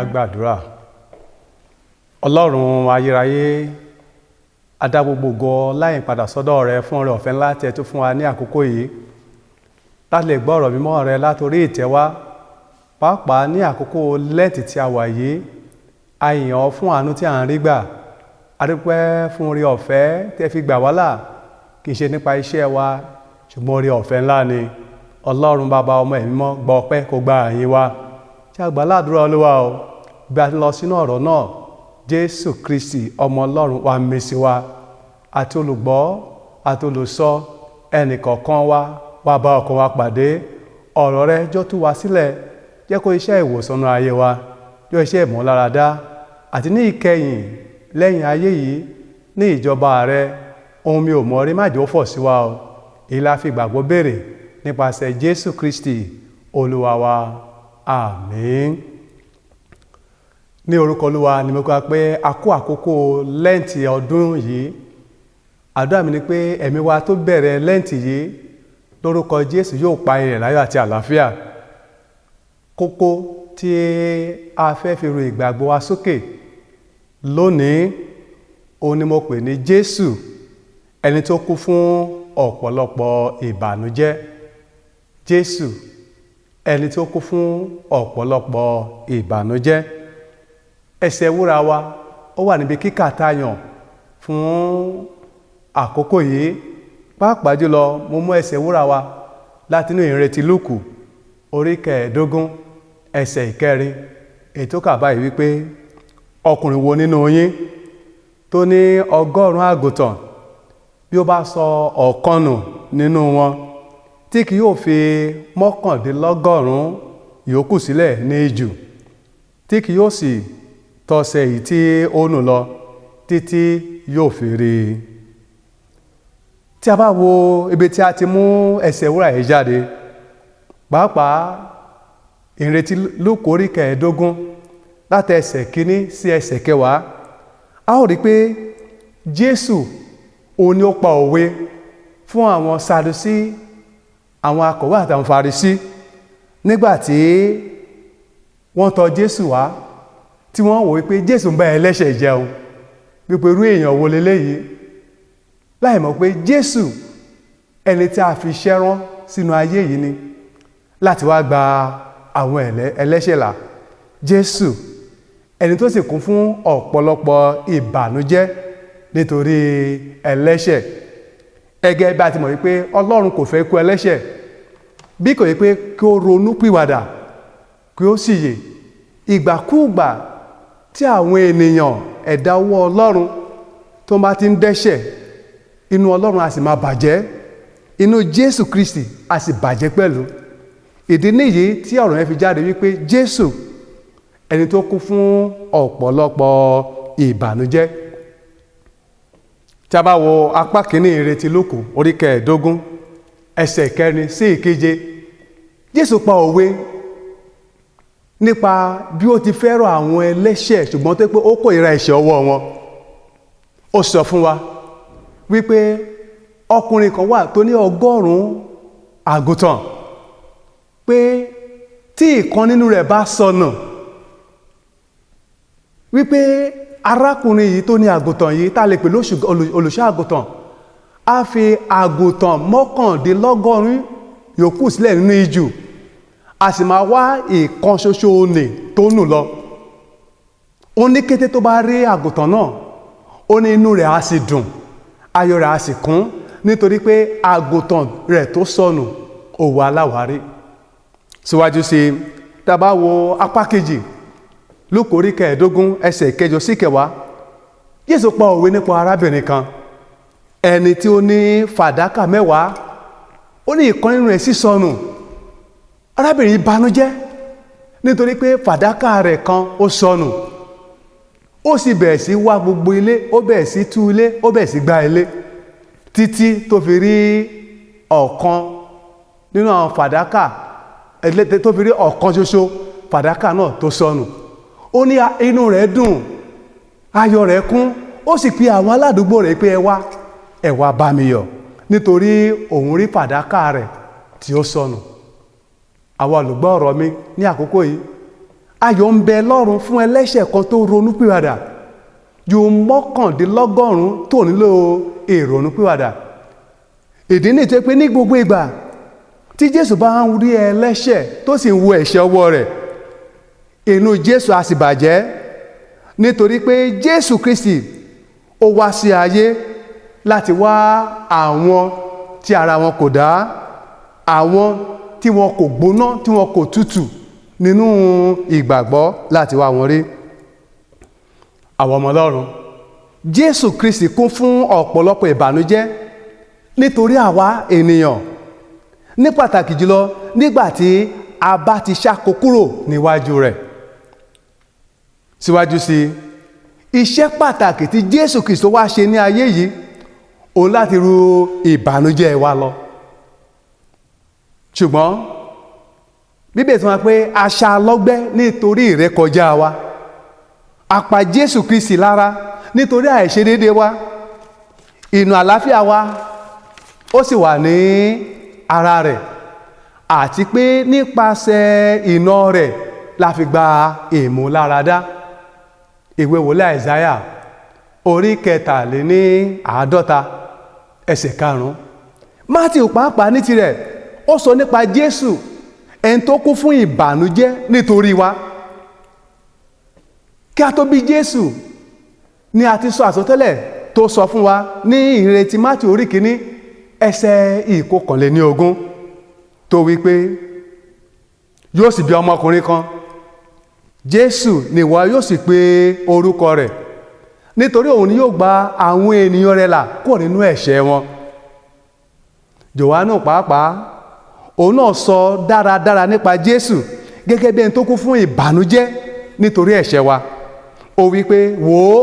Kí a gbàdúrà. Ọlọ́run ayérayé, a dá gbogbo ògo láyìn padà sọ́dọ̀ rẹ fún oore ọ̀fẹ́ ńlá tí ẹ tún fún wa ní àkókò yìí láti lè gbọ́ ọ̀rọ̀ mímọ́ rẹ látorí ìtẹ́ wá, pàápàá ní àkókò Lẹ́ǹtì tí a wà yìí. A yìn ọ́ fún àánú tí à ń rí gbà. A dúpẹ́ fún oore ọ̀fẹ́ tí ẹ fi gbà wá là. Kì í ṣe nípa iṣẹ́ wa, ṣùgbọ́n oore ọ̀fẹ́ ńlá ni. Ọlọ́run Bàbá, Ọmọ, Ẹ̀mí Mímọ́, gbọ́ ọpẹ́, kó gba àyìn wa. Tí a gbà ládùúrà, Olúwa o, bí a ti lọ sínú ọ̀rọ̀ náà, Jésù Kristi Ọmọ Ọlọ́run, wa mí sí wa, àti olùgbọ́ àti olùsọ, ẹnìkọ̀ọ̀kan wa, wá bá ọkàn wa pàdé. Ọ̀rọ̀ rẹ jọ́ tú wa sílẹ̀, jẹ́ kó iṣẹ́ ìwòsàn nínú ayé wa, jọ iṣẹ́ ìmúláradá, àti ní ìkẹyìn, lẹ́yìn ayé yìí, ní ìjọba rẹ, ohun mi ò mọ̀ rí, má jẹ́ ó fọ̀ sí wa o. Èyí la fi gbàgbọ́ béèrè nípasẹ̀ Jésù Kristi Olúwa wa. Àmín. Ní orúkọ Olúwa ni mo kọ́ pé a kó àkókò Lẹ́ǹtì ọdún yìí. Àdúrà mi ni pé ẹ̀mí wa tó bẹ̀rẹ̀ Lẹ́ǹtì yìí, lórúkọ Jésù, yóò pa ilẹ̀ láyọ̀ àti àlàáfíà. Kókó tí a fẹ́ fi ru ìgbàgbọ́ wa sókè lónìí, òun ni mo pè ní Jésù, ẹni tó kú fún ọ̀pọ̀lọpọ̀ ìbànújẹ́. Jésù, ẹni tó kú fún ọ̀pọ̀lọpọ̀ ìbànújẹ́. Ẹsẹ̀ wúrà wa, ó wà níbi kíkà tá a yàn fún àkókò yìí. Pàápàá jùlọ, mo mú ẹsẹ̀ wúrà wa látinú Ìhìnrere Lúùkù orí 15, ẹsẹ̀ 4, ètò kà báyìí wípé, "Ọkùnrin wo nínú yín tó ní 100 àgùntàn, bí ó bá sọ ọ̀kan nù nínú wọn, tí kì yóò fi 99 yòókù sílẹ̀ ní ijù, tí kì yóò sì tọsẹ̀ èyí tí ó nù lọ títí yóò fi rí i?" Tí a bá wo ibi tí a ti mú ẹsẹ̀ wúrà yìí jáde, pàápàá Ìhìnrere Lúùkù orí 15, láti ẹsẹ̀ 1 sí ẹsẹ̀ 10, a ó rí pé Jésù, òun ni ó pa òwe fún àwọn Sadusí, àwọn akọ̀wé àtàwọn Farisí, nígbà tí wọ́n tọ̀ Jésù wá, tí wọ́n wò wípé Jésù ń bá ẹlẹ́ṣẹ̀ jẹun, wípé irú èèyàn wo leléyìí, láì mọ̀ pé Jésù, ẹni tí a fi iṣẹ́ rán sínú ayé yìí ni láti wá gba àwọn ẹlẹ́ṣẹ̀ là. Jésù, ẹni tó sì kún fún ọ̀pọ̀lọpọ̀ ìbànújẹ́ nítorí ẹlẹ́ṣẹ̀. Gẹ́gẹ́ bí a ti mọ̀ wípé Ọlọ́run kò fẹ́ kú ẹlẹ́ṣẹ̀, bí kò yẹ pé kí ó ronú pìwàdà, kí ó sì yè. Ìgbàkúùgbà tí àwọn ènìyàn, ẹ̀dá ọwọ́ Ọlọ́run, tó bá ti ń dẹ́ṣẹ̀, inú Ọlọ́run a sì máa bàjẹ́, inú Jésù Kristi a sì bàjẹ́ pẹ̀lú. Ìdí nìyí tí ọ̀rọ̀ yẹn fi jáde wípé Jésù, ẹni tó kún fún ọ̀pọ̀lọpọ̀ ìbànújẹ́. Tí a bá wo apá kìíní Ìhìnrere Lúùkù orí 15, ẹsẹ̀ 4 sí 7, Jésù pa òwe nípa bí ó ti fẹ́ràn àwọn ẹlẹ́ṣẹ̀, ṣùgbọ́n tó pé ó kórìíra ẹ̀ṣẹ̀ ọwọ́ wọn. Ó sọ fún wa wípé ọkùnrin kan wà tó ní 100 àgùntàn, pé tí ìkan nínú rẹ̀ bá sọnù, wípé arákùnrin yìí tó ní àgùntàn yìí, tá a lè pè olùṣọ́ àgùntàn, á fi àgùntàn 99 yòókù sílẹ̀ nínú ijù, a sì máa wá ìkan ṣoṣo nì tó nù lọ. Ó ní kété tó bá rí àgùntàn náà, ó ní inú rẹ̀ á sì dùn, ayọ̀ rẹ̀ á sì kún, nítorí pé àgùntàn rẹ̀ tó sọnù, ó wà láwárí. Síwájú sí i, tá a bá wo apá kejì Lúùkù orí 15, ẹsẹ̀ 8 sí 10, Jésù pa òwe nípa arábìnrin kan, ẹni tí ó ní fàdákà 10. Ó ní ìkan nínú rẹ̀ sì sọnù. Arábìnrin yìí banújẹ́ nítorí pé fàdákà rẹ̀ kan ó sọnù. Ó sì bẹ̀rẹ̀ sí wá gbogbo ilé, ó bẹ̀rẹ̀ sí tú ilé, ó bẹ̀rẹ̀ sí gbá ilé, títí tó fi rí ọ̀kan nínú àwọn fàdákà, tó fi rí ọ̀kan ṣoṣo fàdákà náà tó sọnù. Ó ní inú rẹ̀ dùn, ayọ̀ rẹ̀ kún, ó sì pe àwọn aládùúgbò rẹ̀ pé, "Ẹ wá, ẹ wá bá mi yọ̀," nítorí òun rí fàdákà rẹ̀ tí ó sọnù. Àwọn olùgbọ́ ọ̀rọ̀ mi ní àkókò yìí, Ayọ̀ ń bẹ lọ́run fún ẹlẹ́ṣẹ̀ kan tó ronúpìwàdà ju 99 tó nílò ìrònúpìwàdà. Ìdí nìyí tó pé ní gbogbo ìgbà tí Jésù bá ń rí ẹlẹ́ṣẹ̀ tó sì ń wo ẹ̀ṣẹ̀ ọwọ́ rẹ̀, inú Jésù á sì bàjẹ́, nítorí pé Jésù Kristi ó wá sí ayé láti wá àwọn tí ara wọn kò dá, àwọn tí wọn kò gbóná, tí wọn kò tútù nínú ìgbàgbọ́, láti wá wọn rí. Àwọn ọmọ Ọlọ́run, Jésù Kristi kún fún ọ̀pọ̀lọpọ̀ ìbànújẹ́ nítorí àwa ènìyàn, ní pàtàkì jùlọ nígbà tí a bá ti ṣáko kúrò níwájú rẹ̀. Síwájú sí i, iṣẹ́ pàtàkì tí Jésù Kristi wá ṣe ní ayé yìí òun láti ru ìbànújẹ́ wa lọ. Ṣùgbọ́n Bíbélì sọ pé a ṣá lọ́gbẹ́ nítorí ìrékọjá wa, a pa Jésù Kristi lára nítorí àìṣedéédé wa, ìnà àlàáfíà wa ó sì wà ní ara rẹ̀, àti pé nípasẹ̀ ìnà rẹ̀ la fi gba ìmúláradá. Ìwé wòlíì Àìsáyà orí 53 ẹsẹ̀ 5. Mátíù pàápàá ní tirẹ̀, ó sọ nípa Jésù, ẹni tó kú fún ìbànújẹ́ nítorí wa. Kí a tó bí Jésù ni a ti sọ àsọtẹ́lẹ̀ tó sọ fún wa ní ìrètí Mátíù orí 1 ẹsẹ̀ 21, tó wí pé yóò sì bí ọmọkùnrin kan, Jésù ni ìwọ yóò sì pe orúkọ rẹ̀, nítorí òun ni yóò gba àwọn ènìyàn rẹ̀ là kúrò nínú ẹ̀ṣẹ̀ wọn. Jòhánù pàápàá, òun náà sọ dáradára nípa Jésù gẹ́gẹ́ bí ẹni tó kú fún ìbànújẹ́ nítorí ẹ̀ṣẹ̀ wa. Ó wí pé, wò ó,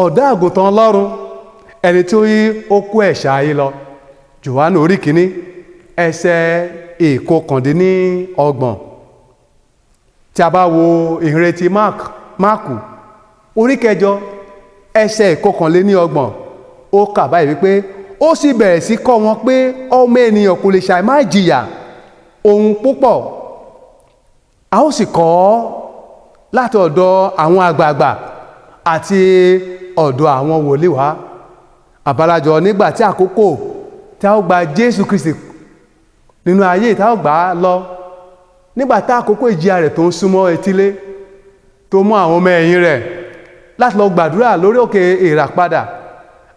ọ̀dọ́ àgùntàn Ọlọ́run, ẹni tí ó kó ẹ̀ṣẹ̀ ayé lọ. Jòhánù orí 1 ẹsẹ̀ 29. Tí a bá wo ìhìnrere Máàkù orí 8 ẹsẹ̀ 31, ó kà báyìí wípé ó sì bẹ̀rẹ̀ sí kọ́ wọn pé ọmọ ènìyàn kò lè ṣàì má jìyà ohun púpọ̀, a ó sì kọ́ ọ́ láti ọ̀dọ̀ àwọn àgbààgbà àti ọ̀dọ̀ àwọn wòlíì wá. Àbálájọ nígbà tí àkókò tí a ó gba Jésù Kristi nínú ayé, tí a ó gbà á lọ, nígbà tí àkókò ìjìyà rẹ̀ tó ń súnmọ́ etílé, tó mú àwọn ọmọ ẹ̀yìn rẹ̀ láti lọ gbàdúrà lórí òkè Ìràpadà,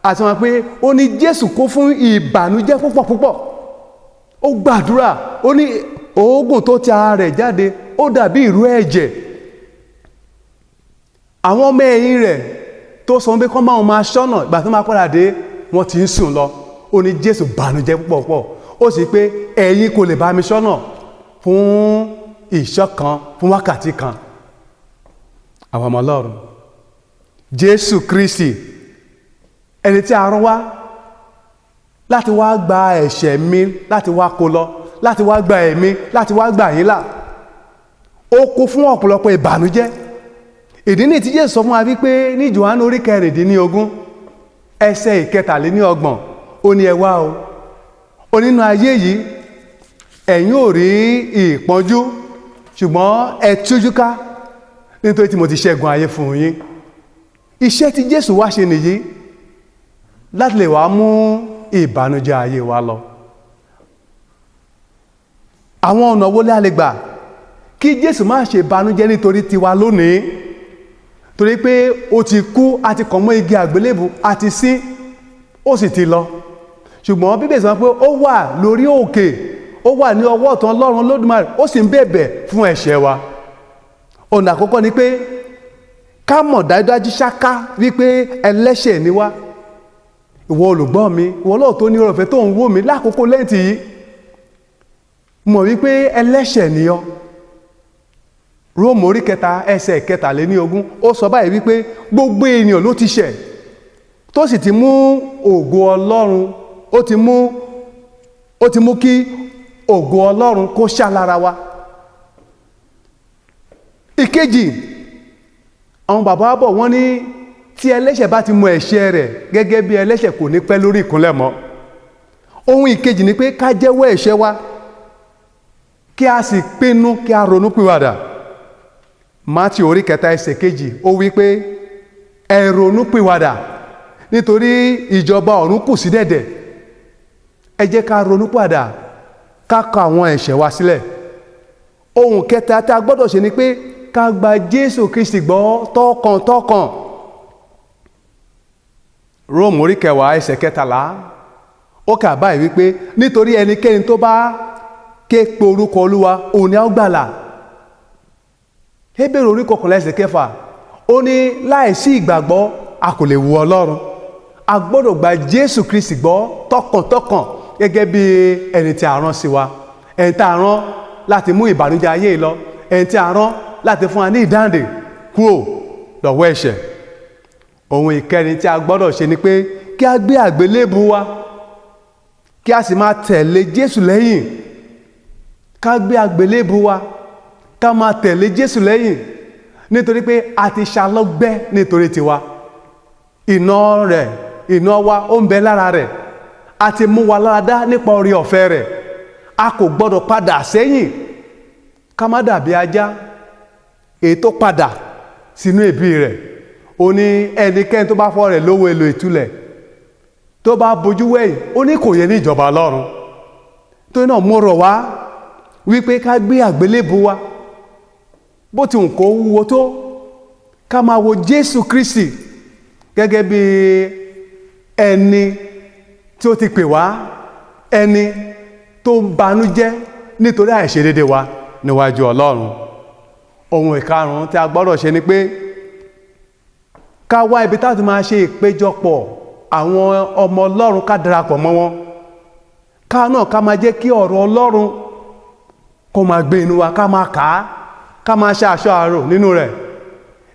àti wọn pé ó ní Jésù kó fún ìbànújẹ́ púpọ̀ púpọ̀. Ó gbàdúrà, ó ní òógùn tó ti ara rẹ̀ jáde ó dàbí ìrú ẹ̀jẹ̀. Àwọn ọmọ ẹ̀yìn rẹ̀ tó sọ pé kọ́ máa máa ṣọ́nà, ìgbà tó máa padà dé wọ́n ti ń sùn lọ. Ó ní Jésù bànújẹ́ púpọ̀ púpọ̀, ó sì pé ẹ̀yin kò lè bá mi ṣọ́nà fún ìṣọ́ kan, fún wákàtí kan. Àwọn ọmọ Ọlọ́run, Jésù Kristi, ẹni tí a rán wá láti wá gba ẹ̀ṣẹ̀ mi, láti wá kó lọ, láti wá gba ẹ̀mí, láti wá gbà yín là, ó kú fún ọ̀pọ̀lọpọ̀ ìbànújẹ́. Ìdí ní tí Jésù sọ fún wa wípé ní Jòhánù orí 16 ẹsẹ̀ 33, ó ní ẹ wá o, ó nínú ayé yìí ẹ̀yin ò rí ìpọ́njú, ṣùgbọ́n ẹ tújú ká, nítorí tí mo ti ṣẹ́gun ayé fún yín. Iṣẹ́ tí Jésù wá ṣe nìyí, láti lè wá mú ìbànújẹ́ ayé wa lọ. Àwọn ọ̀nà wo la lè gbà kí Jésù má ṣe bànújẹ́ nítorí tiwa lónìí? Torí pé ó ti kú, a ti kàn mọ́ igi àgbélébù, a ti sín, ó sì ti lọ. Ṣùgbọ́n Bíbélì sọ pé ó wà lórí òkè, ó wà ní ọwọ́ ọ̀tún Ọlọ́run Olódùmarè, ó sì ń bẹ̀bẹ̀ fún ẹ̀ṣẹ̀ wa. Ọ̀nà àkọ́kọ́ ni pé ká mọ̀ dájúdájú ṣáká wípé ẹlẹ́ṣẹ̀ ni wá. Ìwọ olùgbọ́ mi, ìwọ lọ́wọ́ tó ní ọ̀rọ̀ ọ̀fẹ́ tó ń wò mí lákòókò lẹ́ǹtì yìí, mọ̀ wípé ẹlẹ́ṣẹ̀ ni ọ́. Róòmù orí 3 ẹsẹ̀ 23, ó sọ báyìí wípé gbogbo ènìyàn ló ti ṣẹ̀, tó sì ti mú ògo Ọlọ́run, ó ti mú kí ògo Ọlọ́run kó ṣá lára wa. Ìkejì, àwọn bàbá bọ̀ wọ́n ní tí ẹlẹ́ṣẹ̀ bá ti mọ ẹ̀ṣẹ̀ rẹ̀ gẹ́gẹ́ bí ẹlẹ́ṣẹ̀, kò ní pẹ́ lórí ìkúnlẹ̀ mọ́. Ohun ìkejì ni pé ká jẹ́wọ́ ẹ̀ṣẹ̀ wa, kí a sì pinnu kí a ronú pìwàdà. Mátíù orí 3 ẹsẹ̀ 2, ó wí pé ẹ ronúpìwàdà nítorí ìjọba ọ̀run kù sí dẹ̀dẹ̀. Ẹ jẹ́ ká ronúpìwàdà, ká kọ àwọn ẹ̀ṣẹ̀ wa sílẹ̀. Ohun kẹta tá a gbọ́dọ̀ ṣe ni pé ká gba Jésù Kristi gbọ́ tọkàntọkàn. Róòmù orí 10 ẹsẹ̀ 13, ó kà báyìí wípé nítorí ẹnikẹ́ni tó bá ké pe orúkọ Olúwa, òun ni a ó gbàlà. Hébérù orí 11 ẹsẹ̀ 6, ó ní láìsí ìgbàgbọ́ a kò lè wu Ọlọ́run. A gbọ́dọ̀ gba Jésù Kristi gbọ́ tọkàntọkàn gẹ́gẹ́ bí ẹni tí a rán sí wa, ẹni tí a rán láti mú ìbànújẹ́ ayé yìí lọ, ẹni tí a rán láti fún wa ní ìdáǹdè kúrò lọ́wọ́ ẹ̀ṣẹ̀. Ohun ìkẹrin tí a gbọ́dọ̀ ṣe ni pé kí a gbé àgbélébù wa, kí a sì máa tẹ̀lé Jésù lẹ́yìn. Ká gbé àgbélébù wa, ká máa tẹ̀lé Jésù lẹ́yìn, nítorí pé a ti ṣalọ́gbẹ́ nítorí tiwa. Iná rẹ̀, iná wa ó ń bẹ lára rẹ̀, a ti mú wa lára dá nípa oore ọ̀fẹ́ rẹ̀. A kò gbọ́dọ̀ padà sẹ́yìn, ká má dàbí ajá èyí tó padà sínú èébì rẹ̀. Ó ní ẹnikẹ́ni tó bá fọ́ rẹ̀ lówó èlò ìtúlẹ̀, tó bá bojú wẹ̀yìn, ó ní kò yẹ ní ìjọba Ọlọ́run. Torí náà mo rọ̀ wá wípé ká gbé àgbélébù wa, bó ti wù kó wúwo tó, ká máa wo Jésù Kristi gẹ́gẹ́ bí ẹni tí ó ti pè wá, ẹni tó ń banújẹ́ nítorí àìṣedédé wa níwájú Ọlọ́run. Ohun ìkarùn-ún tí a gbọ́dọ̀ ṣe ni pé ká wá ibi tá ti máa ṣe ìpéjọpọ̀ àwọn ọmọ Ọlọ́run, ká darapọ̀ mọ́ wọn, ká náà ká máa jẹ́ kí ọ̀rọ̀ Ọlọ́run kó máa gbé inú wa, ká máa kà á, ká máa ṣe àṣọ àrò nínú rẹ̀.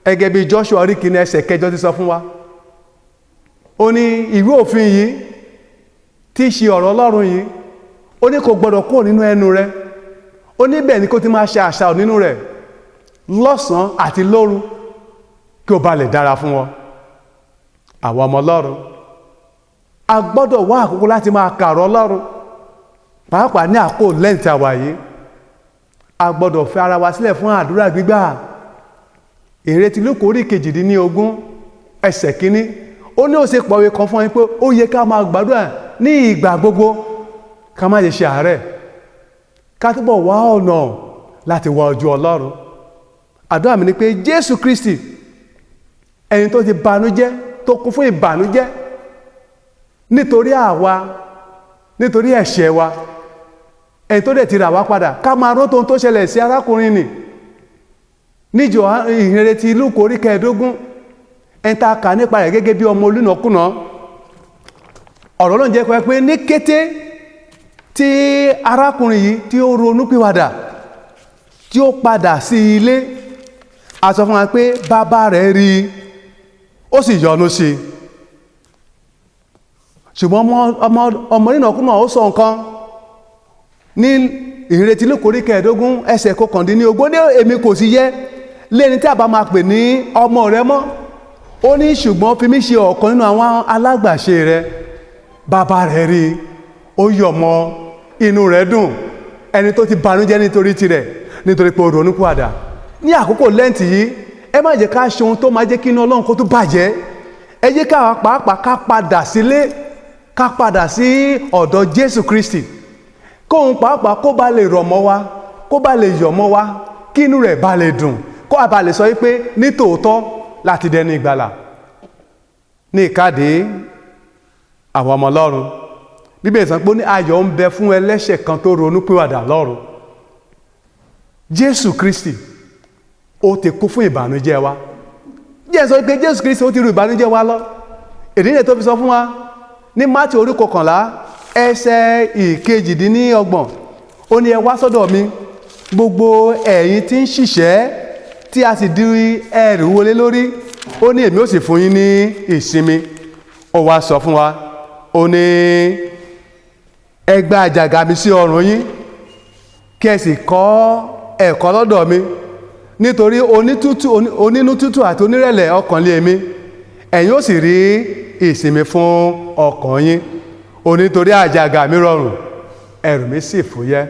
Gẹ́gẹ́ bí Joshua orí 1 ẹsẹ̀ 8 ti sọ fún wa, ó ní ìwé òfin yìí tí í ṣe ọ̀rọ̀ Ọlọ́run yìí, ó ní kò gbọdọ̀ kúrò nínú ẹnu rẹ, ó ní bẹ́ẹ̀ ni kó ti máa ṣe àṣàrò nínú rẹ̀ lọ́sàn-án àti lóru, kí ó ba lè dára fún wọn. Àwọn ọmọ Ọlọ́run, a gbọ́dọ̀ wá àkókò láti máa kàrọ̀ Ọlọ́run, pàápàá ní àkókò lẹ́yìn tí a wà yìí. A gbọ́dọ̀ fi ara wa sílẹ̀ fún àdúrà gbígbà. Ìrètí Lúùkù orí 18 ẹsẹ̀ 1, ó ní ó ṣe pọ̀wé kan fún yín pé ó yẹ ká máa gbàdúrà ní ìgbà gbogbo, ká má ṣe ṣe àárẹ̀, ká túbọ̀ wá ọ̀nà láti wá ojú Ọlọ́run. Àdúrà mi ni pé Jésù Kristi, ẹni tó ti banújẹ́, tó kún fún ìbànújẹ́ nítorí àwa, nítorí ẹ̀ṣẹ̀ wa, ẹni tó dẹ̀ ti rà wá padà, ká máa rántí ohun tó ṣẹlẹ̀ sí arákùnrin nì níjọ ìhìnrere ti Lúùkù orí 15, ẹni tá a kà nípa rẹ̀ gẹ́gẹ́ bí ọmọ olùnàkúnà. Ọ̀rọ̀ náà jẹ́ pé ní kété tí arákùnrin yìí tí ó ronúpìwàdà, tí ó padà sí ilé, a sọ fún wa pé bàbá rẹ̀ rí i, ó sì yọ́nú sí i. Ṣùgbọ́n ọmọ onínàkúnà ó sọ nǹkan ní ìrètí Lúùkù orí 15 ẹsẹ̀ 19, ní èmi kò sì yẹ lẹ́ni tí a bá máa pè ní ọmọ rẹ mọ́, ó ní ṣùgbọ́n fi mí ṣe ọ̀kan nínú àwọn alágbàṣe rẹ. Bàbá rẹ̀ rí i, ó yọ̀ mọ́, inú rẹ̀ dùn, ẹni tó ti banújẹ́ nítorí tirẹ̀, nítorí pé ó ronúpìwàdà. Ní àkókò lẹ́ǹtì yìí, ẹ má jẹ́ ká ṣe ohun tó máa jẹ́ kí inú Ọlọ́run kó tún bàjẹ́. Ẹ jẹ́ ká pàápàá ká padà sílé, ká padà sí ọ̀dọ̀ Jésù Kristi, kóun pàápàá kó bá lè rọ̀ mọ́ wa, kó bá lè yọ̀ mọ́ wa, kí inú rẹ̀ bá lè dùn, kó a bá lè sọ wípé ní tòótọ́ láti dẹni ìgbàlà. Ní ìkádìí, àwọn ọmọ Ọlọ́run, Bíbélì sọ pé ó ní ayọ̀ ń bẹ fún ẹlẹ́ṣẹ̀ kan tó ronúpìwàdà lọ́run. Jésù Kristi ó ti kú fún ìbànújẹ́ wa. Jẹ́ sọ pé Jésù Kristi ó ti ru ìbànújẹ́ wa lọ. Èdè yẹn tó fi sọ fún wa ní Mátíù orí 11 ẹsẹ̀ 28, ó ní ẹ wá sọ́dọ̀ mi gbogbo ẹ̀yin tí ń ṣiṣẹ́ tí a sì di ẹrù wọlé lórí, ó ní èmi ó sì fún yín ní ìsinmi. Ó wá sọ fún wa, ó ní ẹ gba àjàgà mi sí ọrùn yín, kí ẹ sì kọ́ ẹ̀kọ́ lọ́dọ̀ mi, nítorí onínú tútù àti onírẹ̀lẹ̀ ọkàn lé mi, ẹ̀yin ó sì rí ìsinmi fún ọkàn yín. Ó ní nítorí àjàgà mi rọrùn, ẹrù mi sì fúyẹ́.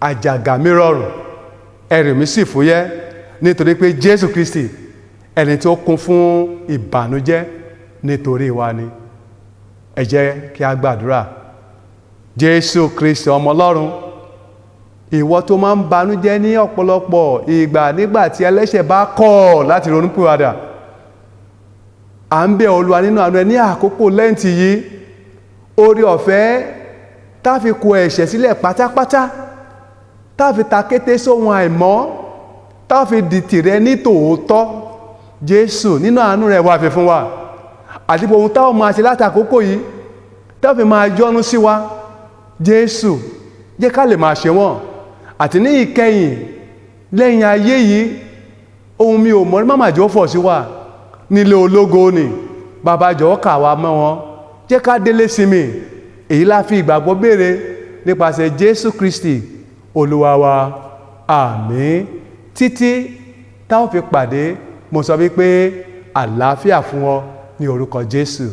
Àjàgà mi rọrùn, Ẹrù mi sì fúyẹ́, nítorí pé Jésù Kristi, ẹni tí ó kún fún ìbànújẹ́ nítorí wa ni. Ẹ jẹ́ kí a gbàdúrà. Jésù Kristi, ọmọ Ọlọ́run, ìwọ tó máa ń banújẹ́ ní ọ̀pọ̀lọpọ̀ ìgbà nígbà tí ẹlẹ́ṣẹ̀ bá kọ̀ láti ronúpìwàdà, à ń bẹ̀ Olúwa nínú àánú ẹ ní àkókò Lẹ́ǹtì yìí, oore ọ̀fẹ́ tá fi kó ẹ̀ṣẹ̀ sílẹ̀ pátápátá, tá fi ta kété sóhun àìmọ́, tá fi di tìrẹ ní tòótọ́. Jésù, nínú àánú rẹ̀, wá fi fún wa, àti ohun táwọn máa ṣe láti àkókò yìí tá fi máa yọ́nú sí wa. Jésù, jẹ́ ká lè máa ṣe wọ́n, àti ní ìkẹyìn lẹ́yìn ayé yìí, ohun mi ò mọ̀ ní máma jọ fọ̀ sí wa nílé ológo ni. Bàbá, jọ̀wọ́, kà wá mọ́ wọn, jẹ́ ká délé sinmi. Èyí la fi ìgbàgbọ́ béèrè nípasẹ̀ Jésù Kristi Olúwa wa. Àmín. Títí táwọn fi pàdé, mo sọ wípé àlàáfíà fún ọ ní orúkọ Jésù.